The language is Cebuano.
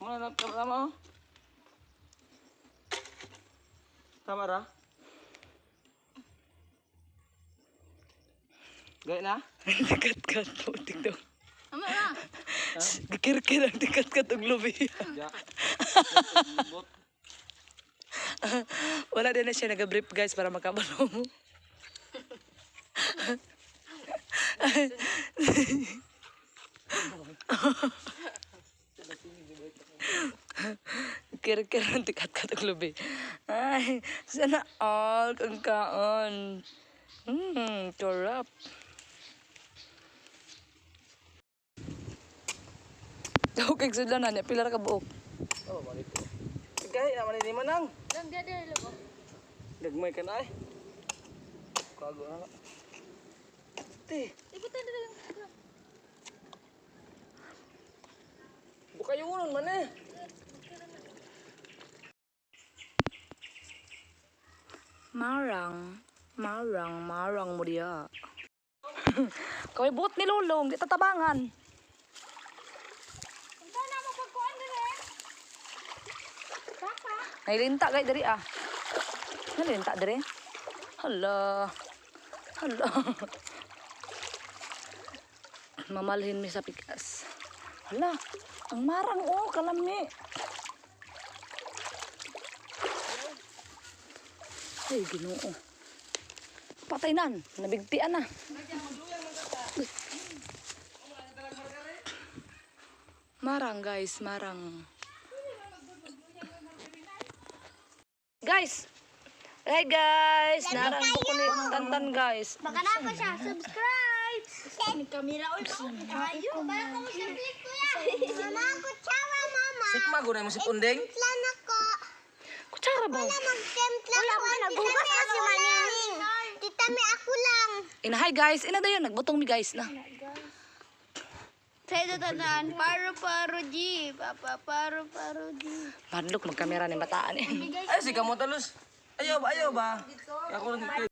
Muna na tama tama oh. Tama ra? Gaya na? Tikat-kat po, tigdaw. Ama na. Gikirkir ang tikat-kat og lubi. Ja. Bot. Wala din na siya nag-brief guys para makabalo mo. Kirkir ang tikat-kat og lubi. Ay, sana all kang kaon. Sarap. Okay, sudlan na niya. Pila ra ka buok. Oh, mali ko. Gaya na man ni manang. Lang dia dia lo. Gagmay ka na ay. Kago na lang. Te, Ibutan dito lang. bukayunon man eh. Marang, marang, marang mo diya. Kaway buot ni Lulong, di tatabangan. Unsa na mo pagkuan dire? Baka. Nailinta kay diri ah. Nailinta diri. Hala. Hala. Mamalhin mi sa pikas. Hala, ang marang oh, kalami. Ay, Ginoo. Patay nan, nabigtian na. Uy. Marang guys, marang. Guys! Hi guys! Narang ko ni Tantan guys. Baka na ako siya. Subscribe! Kamera oy kayo. Para ko mo subscribe kuya. Mama ako tsawa mama. Sikma guna mo si Punding. Timpla na ko. Kutsara ba? Wala magtimpla ko. Wala nagugas na si Manining. Tita mi ako lang. Ina, hi guys! Ina dayon, nagbutong mi guys na. Sa ito tanan, paro paro G, papa paro paro G. Madlok magkamera ni bataan eh. Ay, si kamo talos. Ayaw ba, ayaw ba? Ako lang.